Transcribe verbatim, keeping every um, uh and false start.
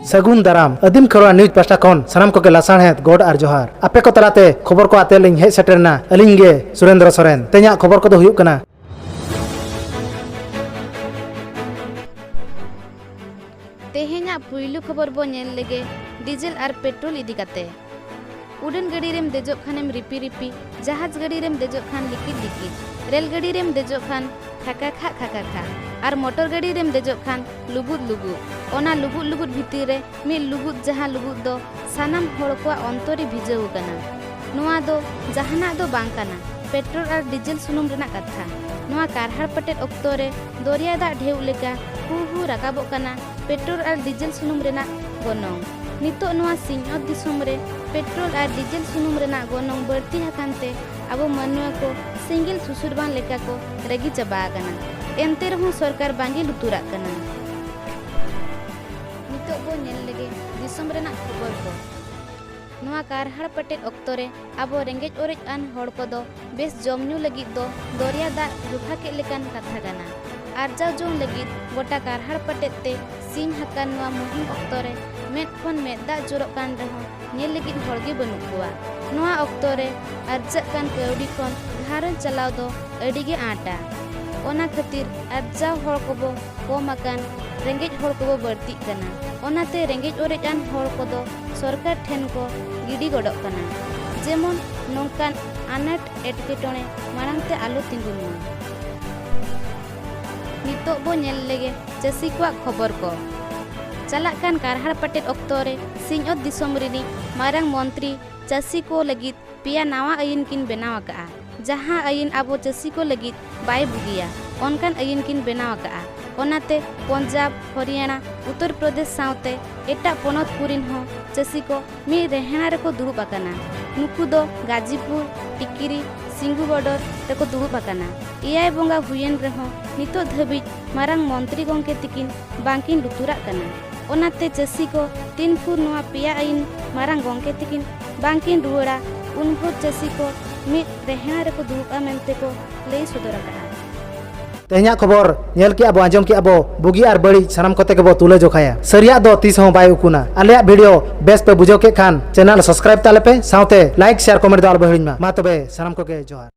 ᱥᱟᱹᱜᱩᱱ ᱫᱟᱨᱟᱢ᱾ ᱟᱹᱫᱤᱢ ᱠᱷᱮᱨᱣᱟᱲ ᱱᱤᱭᱩᱡᱽ ᱯᱟᱦᱴᱟ ᱠᱷᱚᱱ ᱥᱟᱱᱟᱢ ᱠᱚᱜᱮ ᱞᱟᱥᱟᱬᱦᱮᱫ ᱜᱚᱰ ᱟᱨ ᱡᱚᱦᱟᱨ᱾ ᱟᱯᱮ ᱠᱚ ᱛᱟᱞᱟᱛᱮ ᱠᱷᱚᱵᱚᱨ ᱠᱚ ᱟᱛᱮ ᱞᱤᱧ ᱦᱮᱡ ᱥᱮᱴᱮᱨ ᱮᱱᱟ ᱟᱹᱞᱤᱧ ᱜᱮ ᱥᱩᱨᱮᱱᱫᱨᱚ ᱥᱚᱨᱮᱱ᱾ ᱛᱮᱦᱮᱧᱟᱜ ᱠᱷᱚᱵᱚᱨ ᱠᱚᱫᱚ ᱦᱩᱭᱩᱜ ᱠᱟᱱᱟ᱾ ᱛᱮᱦᱮᱧᱟᱜ ᱯᱩᱭᱞᱩ ᱠᱷᱚᱵᱚᱨ ᱵᱚ ᱧᱮᱞ ᱞᱮᱜᱮ ᱰᱤᱡᱮᱞ ᱟᱨ ᱯᱮᱴᱨᱳᱞ ᱤᱫᱤ ᱠᱟᱛᱮ᱾ ᱩᱰᱟᱹᱱ ᱜᱟᱹᱰᱤ ᱨᱮᱢ ᱫᱮᱡᱚᱜ ᱠᱷᱟᱱᱮᱢ ᱨᱤᱯᱤ ᱨᱤᱯᱤ, ᱡᱟᱦᱟᱡᱽ ᱜᱟᱹᱰᱤ ᱨᱮᱢ ᱫᱮᱡᱚᱜ ᱠᱷᱟᱱ ᱞᱤᱠᱤᱨ ᱞᱤᱠᱤᱨ, ᱨᱮᱞ ᱜᱟᱹᱰᱤ ᱨᱮᱢ ᱫᱮᱡᱚᱜ ᱠᱷᱟᱱ ᱠᱷᱟᱠᱟ ᱠᱷᱟᱜ ᱠᱷᱟᱠᱟ ᱠᱷᱟ, ᱟᱨ ᱢᱚᱴᱚᱨ ᱜᱟᱹᱰᱤ ᱨᱮᱢ ᱫᱮᱡᱚᱜ ᱠᱷᱟᱱ ᱞᱩᱵᱩᱫ ᱞᱩᱵᱩᱫ᱾ ᱚᱱᱟ ᱞᱩᱵᱩᱫ ᱞᱩᱵᱩᱫ ᱵᱷᱤᱛᱤᱨ ᱨᱮ ᱢᱤᱫ ᱞᱩᱵᱩᱫ, ᱡᱟᱦᱟᱸ ᱞᱩᱵᱩᱫ ᱫᱚ ᱥᱟᱱᱟᱢ ᱦᱚᱲ ᱠᱚᱣᱟᱜ ᱚᱱᱛᱚᱨ ᱨᱮ ᱵᱷᱤᱡᱟᱹᱣ ᱟᱠᱟᱱᱟ᱾ ᱱᱚᱣᱟ ᱫᱚ ᱡᱟᱦᱟᱱᱟᱜ ᱫᱚ ᱵᱟᱝ ᱠᱟᱱᱟ, ᱯᱮᱴᱨᱳᱞ ᱟᱨ ᱰᱤᱡᱮᱞ ᱥᱩᱱᱩᱢ ᱨᱮᱱᱟᱜ ᱠᱟᱛᱷᱟ᱾ ᱱᱚᱣᱟ ᱠᱟᱨᱦᱟᱲ ᱯᱟᱴᱮᱫ ᱚᱠᱛᱚ ᱨᱮ ᱫᱚᱨᱭᱟ ᱫᱟᱜ ᱰᱷᱮᱣ ᱞᱮᱠᱟ ᱦᱩ ᱦᱩ ᱨᱟᱠᱟᱵᱚᱜ ᱠᱟᱱᱟ ᱯᱮᱴᱨᱳᱞ ᱟᱨ ᱰᱤᱡᱮᱞ ᱥᱩᱱᱩᱢ ᱨᱮᱱᱟᱜ ᱜᱚᱱᱚᱝ᱾ ᱱᱤᱛᱚᱜ ᱱᱚᱣᱟ ᱥᱤᱧᱚᱛ ᱫᱤᱥᱚᱢ ᱨᱮ ᱯᱮᱴᱨᱳᱞ ᱟᱨ ᱰᱤᱡᱮᱞ ᱥᱩᱱᱩᱢ ᱨᱮᱱᱟᱜ ᱜᱚᱱᱚᱝ ᱵᱟᱹᱲᱛᱤ ᱟᱠᱟᱱ ᱛᱮ ᱟᱵᱚ ᱢᱟᱹᱱᱣᱟᱹ ᱠᱚ ᱥᱮᱸᱜᱮᱞ ᱥᱩᱥᱩᱨ ᱵᱟᱝ ᱞᱮᱠᱟ ᱠᱚ ᱨᱟᱹᱜᱤ ᱪᱟᱵᱟ ᱟᱠᱟᱱᱟ᱾ ᱮᱱᱛᱮ ᱨᱮᱦᱚᱸ ᱥᱚᱨᱠᱟᱨ ᱵᱟᱝ ᱮ ᱞᱩᱛᱩᱨᱟᱜ ᱠᱟᱱᱟ᱾ ᱱᱤᱛᱚᱜ ᱵᱚ ᱧᱮᱞ ᱞᱮᱜᱮ ᱫᱤᱥᱚᱢ ᱨᱮᱱᱟᱜ ᱠᱷᱚᱵᱚᱨ ᱠᱚ᱾ ᱱᱚᱣᱟ ᱠᱟᱨᱦᱟᱲ ᱯᱟᱴᱮᱫ ᱚᱠᱛᱚ ᱨᱮ ᱟᱵᱚ ᱨᱮᱸᱜᱮᱡ ᱚᱨᱮᱡ ᱟᱱ ᱦᱚᱲ ᱠᱚᱫᱚ ᱵᱮᱥ ᱡᱚᱢ ᱧᱩ ᱞᱟᱹᱜᱤᱫ ᱫᱚ ᱫᱚᱨᱭᱟ ᱫᱟᱜ ᱡᱚᱠᱷᱟ ᱠᱮᱫ ᱞᱮᱠᱟᱱ ᱠᱟᱛᱷᱟ ᱠᱟᱱᱟ᱾ ᱟᱨᱡᱟᱣ ᱡᱚᱝ ᱞᱟᱹᱜᱤᱫ ᱜᱚᱴᱟ ᱠᱟᱨᱦᱟᱲ ᱯᱟᱴᱮᱫ ᱛᱮ ᱥᱤᱧ ᱟᱠᱟᱱ ᱱᱚᱣᱟ ᱢᱩᱦᱤᱢ ᱚᱠᱛᱚ ᱨᱮ ᱢᱮᱫ ᱠᱷᱚᱱ ᱢᱮᱫ ᱫᱟᱜ ᱡᱚᱨᱚᱜ ᱠᱟᱱ ᱨᱮᱦᱚᱸ ᱧᱮᱞ ᱞᱟᱹᱜᱤᱫ ᱦᱚᱲ ᱜᱮ ᱵᱟᱹᱱᱩᱜ ᱠᱚᱣᱟ᱾ ᱱᱚᱣᱟ ᱚᱠᱛᱚ ᱨᱮ ᱟᱨᱡᱟᱜ ᱠᱟᱱ ᱠᱟᱹᱣᱰᱤ ᱠᱷᱚᱱ ᱜᱷᱟᱨᱚᱸᱡᱽ ᱪᱟᱞᱟᱣ ᱫᱚ ᱟᱹᱰᱤ ᱜᱮ ᱟᱸᱴᱟ᱾ ᱚᱱᱟ ᱠᱷᱟᱹᱛᱤᱨ ᱟᱨᱡᱟᱣ ᱦᱚᱲ ᱠᱚᱵᱚ ᱠᱚᱢ ᱟᱠᱟᱱ, ᱨᱮᱸᱜᱮᱡ ᱦᱚᱲ ᱠᱚᱵᱚ ᱵᱟᱹᱲᱛᱤᱜ ᱠᱟᱱᱟ᱾ ᱚᱱᱟᱛᱮ ᱨᱮᱸᱜᱮᱡ ᱚᱨᱮᱡ ᱟᱱ ᱦᱚᱲ ᱠᱚᱫᱚ ᱥᱚᱨᱠᱟᱨ ᱴᱷᱮᱱ ᱠᱚ ᱜᱤᱰᱤ ᱜᱚᱫᱚᱜ ᱠᱟᱱᱟ, ᱡᱮᱢᱚᱱ ᱱᱚᱝᱠᱟᱱ ᱟᱱᱟᱴ ᱮᱴᱠᱮᱴᱚᱬᱮ ᱢᱟᱲᱟᱝ ᱛᱮ ᱟᱞᱚ ᱛᱤᱸᱜᱩᱱ ᱢᱟ᱾ ᱱᱤᱛᱚᱜ ᱵᱚ ᱧᱮᱞ ᱞᱮᱜᱮ ᱪᱟᱹᱥᱤ ᱠᱚᱣᱟᱜ ᱠᱷᱚᱵᱚᱨ ᱠᱚ᱾ ᱪᱟᱞᱟᱜ ᱠᱟᱱ ᱠᱟᱨᱦᱟᱲ ᱯᱟᱴᱮᱫ ᱚᱠᱛᱚ ᱨᱮ ᱥᱤᱧᱚᱛ ᱫᱤᱥᱚᱢ ᱨᱤᱱᱤᱡ ᱢᱟᱨᱟᱝ ᱢᱚᱱᱛᱨᱤ ᱪᱟᱹᱥᱤ ᱠᱚ ᱞᱟᱹᱜᱤᱫ ᱯᱮᱭᱟ ᱱᱟᱣᱟ ᱟᱹᱭᱤᱱ ᱠᱤᱱ ᱵᱮᱱᱟᱣ ᱟᱠᱟᱫᱼᱟ, ᱡᱟᱦᱟᱸ ᱟᱹᱭᱤᱱ ᱟᱵᱚ ᱪᱟᱹᱥᱤ ᱠᱚ ᱞᱟᱹᱜᱤᱫ ᱵᱟᱭ ᱵᱩᱜᱤᱭᱟ, ᱚᱱᱠᱟᱱ ᱟᱹᱭᱤᱱ ᱠᱤᱱ ᱵᱮᱱᱟᱣ ᱟᱠᱟᱫᱼᱟ᱾ ᱚᱱᱟᱛᱮ ᱯᱚᱧᱡᱟᱵᱽ, ᱦᱚᱨᱤᱭᱟᱱᱟ, ᱩᱛᱛᱚᱨ ᱯᱨᱚᱫᱮᱥ ᱥᱟᱶᱛᱮ ᱮᱴᱟᱜ ᱯᱚᱱᱚᱛ ᱠᱚᱨᱤᱱ ᱦᱚᱸ ᱪᱟᱹᱥᱤ ᱠᱚ ᱢᱤᱫ ᱨᱮᱦᱮᱲᱟ ᱨᱮᱠᱚ ᱫᱩᱲᱩᱵ ᱟᱠᱟᱱᱟ᱾ ᱱᱩᱠᱩ ᱫᱚ ᱜᱟᱡᱤᱯᱩᱨ, ᱴᱤᱠᱨᱤ, ᱥᱤᱝᱜᱩ ᱵᱚᱰᱚᱨ ᱨᱮᱠᱚ ᱫᱩᱲᱩᱵ ᱟᱠᱟᱱᱟ᱾ ᱮᱭᱟᱭ ᱵᱚᱸᱜᱟ ᱦᱩᱭᱮᱱ ᱨᱮᱦᱚᱸ ᱱᱤᱛᱚᱜ ᱫᱷᱟᱹᱵᱤᱡ ᱢᱟᱨᱟᱝ ᱢᱚᱱᱛᱨᱤ ᱜᱚᱢᱠᱮ ᱛᱤᱠᱤᱱ ᱵᱟᱝᱠᱤᱱ ᱞᱩᱛᱩᱨᱟᱜ ᱠᱟᱱᱟ᱾ ᱚᱱᱟᱛᱮ ᱪᱟᱹᱥᱤ ᱠᱚ ᱛᱤᱱ ᱵᱷᱳᱨ ᱱᱚᱣᱟ ᱯᱮᱭᱟ ᱟᱹᱭᱤᱱ ᱢᱟᱨᱟᱝ ᱜᱚᱢᱠᱮ ᱛᱤᱠᱤᱱ ᱵᱟᱝᱠᱤᱱ ᱨᱩᱣᱟᱹᱲᱟ, ᱩᱱ ᱵᱷᱳᱨ ᱪᱟᱹᱥᱤ ᱠᱚ ᱢᱤᱫ ᱨᱮᱦᱮᱲᱟ ᱨᱮᱠᱚ ᱫᱩᱲᱩᱵᱼᱟ ᱢᱮᱱᱛᱮ ᱠᱚ ᱞᱟᱹᱭ ᱥᱚᱫᱚᱨ ᱟᱠᱟᱫᱼᱟ᱾ ᱛᱮᱦᱮᱧᱟᱜ ᱠᱷᱚᱵᱚᱨ ᱧᱮᱞ ᱠᱮᱜᱼᱟ ᱵᱚ, ᱟᱸᱡᱚᱢ ᱠᱮᱜᱼᱟ ᱵᱚ, ᱵᱩᱜᱤ ᱟᱨ ᱵᱟᱹᱲᱤᱡ ᱥᱟᱱᱟᱢ ᱠᱚᱛᱮ ᱜᱮᱵᱚ ᱛᱩᱞᱟᱹ ᱡᱚᱠᱷᱟᱭᱟ᱾ ᱥᱟᱹᱨᱤᱭᱟᱜ ᱫᱚ ᱛᱤᱥ ᱦᱚᱸ ᱵᱟᱭ ᱩᱠᱩᱱᱟ᱾ ᱟᱞᱮᱭᱟᱜ video ᱵᱮᱥ ᱯᱮ ᱵᱩᱡᱷᱟᱹᱣ ᱠᱮᱫ ᱠᱷᱟᱱ channel subscribe ᱛᱟᱞᱮ ᱯᱮ, ᱥᱟᱶᱛᱮ like, share, comment ᱫᱚ ᱟᱞᱚ ᱯᱮ ᱦᱤᱲᱤᱧ ᱢᱟ᱾ ᱢᱟ ᱛᱚᱵᱮ ᱥᱟᱱᱟᱢ ᱠᱚᱜᱮ ᱡᱚᱦᱟᱨ᱾